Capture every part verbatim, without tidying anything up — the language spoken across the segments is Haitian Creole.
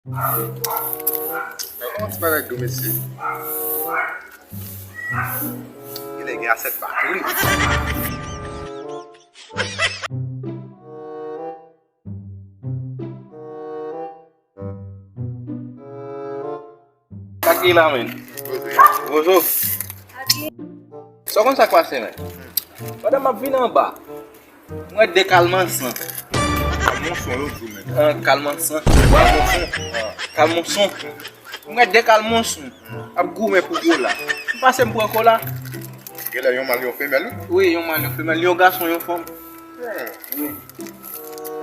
Kòman ti bagay dou, mesye? Genlè gen asèt bak wi. Sa ki la, men? Bonjou. Sa w konn sa k pase, men? Pandan m ap vin anba, m wè de kalmansan. Kalmonson yo di w, men. Ah, kalmansan. Kalmonson. Ah, kalmonson. M wè de kalmonson ap goumen pou kola. M pase m pran kola. Genlè yon mal, yon femèl, wi. Wi, yon mal, yon femèl. Yon gason, yon fanm. Hmm. Wi.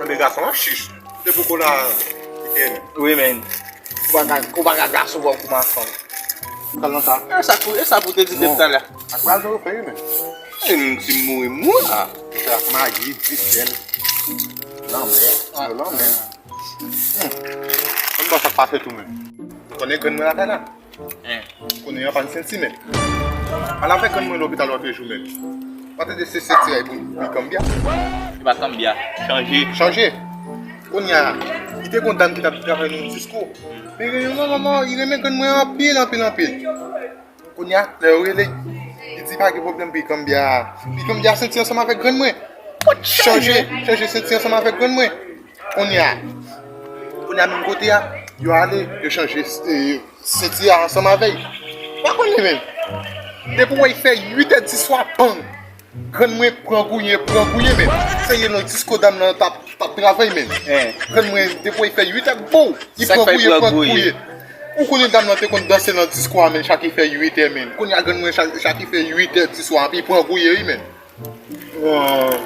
Anben gason an chich. Se pou kola ki fè men. Wi, men. Ou pa ka, ou pa ka gason bon kouman fanm. Kalon sa. E sa pou, e sa pou te di depi talè. Ak pral yo fè, men. E m ti mouri, mouri la. Sa magi, disèl. Lanmè. Yo lanmè. Hmm. Konn pa sa k pase tou, men. Ou konnen grann mwen lakay la. Kounye a pa n senti, men. Al avèk grann mwen lopital lòt jou, men. Pa tande se senti a pou li kanbya. Li pa kanbya. Chanje. Chanje. Kounye a, li te gon dam ki t ap travay nan yon disko. Men gen yon manman, li renmen grann mwen anpil, anpil, anpil. Kounye a, lè yo rele, li di pa gen pwoblèm, li kanbya. Li kanbya senti ansanm avèk grann mwen. Chanje, chanje senti ansanm avèk grann mwen. Kounye a, kounye a menm kote a, yo ale, yo chanje, eh, senti a ansanm avè l. Pa konnen menm. Depi w wè l fè uit è di swa, bang! Grann mwen pran gouye, pran gouye menm. Se ye nan disko dam nan t ap, t ap travay menm. Grann mwen, depi w wè l fè uit è, bow! Li pran gouye, pran gouye. Ou konnen dam nan te konn danse nan disko a menm, chak li fè uit è menm. Kounye a grann mwen, chak, chak li fè uit è di swa, epi li pran gouye wi menm.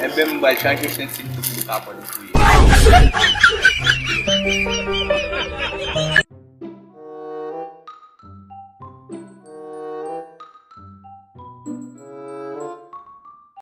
Enben, m pral chanje senti m pou m kapab fouye.